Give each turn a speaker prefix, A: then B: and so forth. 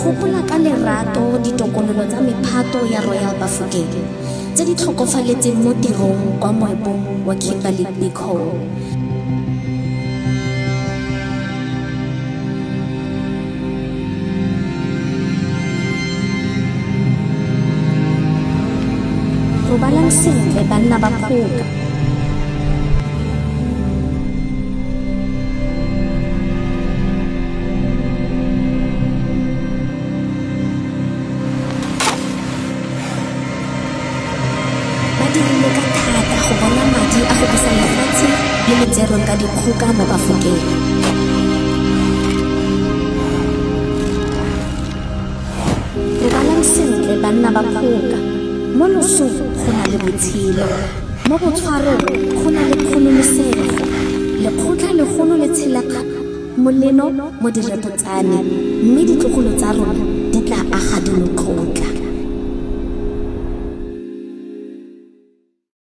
A: Gopola ka lerato ditokololo tsa mephato ya Royal Bafokeng tse di tlhokofaletseng mo tirong kwa moepong wa Kimberley Big Hole. Robalang sentle banna ba phoka. Ba dirile ka thata go bona madi a go busa lefatshe le le tserweng ka dikgoka mo Bafokeng. Robalang sentle banna ba phoka. Mo losong go na le botshelo, mo botshwarong go na le kgololosego. Lekgotla legolo le tshela moleno mo direto tsa me, mme ditlogolo tsa rona di tla aga dinotlolo.